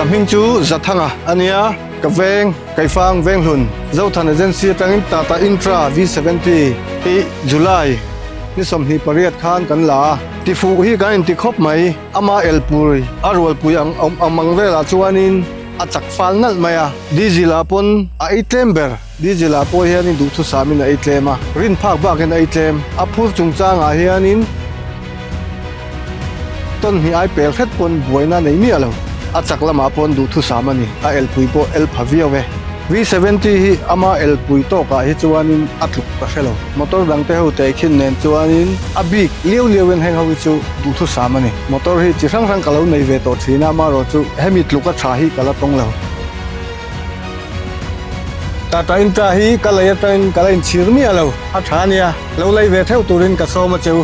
Ka hming chu Zathanga a nia, ka veng Kaifang Venghlun Zothan Agency atangin Tata Intra V 70 hi July ni 28 khan kan la a. Tifuh hi kan inti khawp mai, ama elpui a rualpui ang awm ang velah chuanin a chak fal nalh mai a, diesel ah pawn a ei tlem ber. Diesel ah pawh hianin duhthusamin a ei tlem a, rin phak bakin a ei tlem. A phur chungchangah hianin tawn hnih ai pel hret pawn buaina a nei miah lo. A chak lamah pawn duhthusam a ni, a elpui pawh el pha viau e. V 70 hi ama elpui tawkah hi chuanin a tluk ka hre lo. Motor dangte ho tehkhin nen chuanin a bik liau liauin heng ho hi chu duhthusam a ni. Motor hi chi hrang hrang ka lo nei ve tawh thin a, amaherawhchu hemi tluka tha hi ka la tawng lo. Tata Intra hi ka lei atangin ka la inchhir miah lo, a tha ania, lo lei ve theuh turin ka sawm a che u.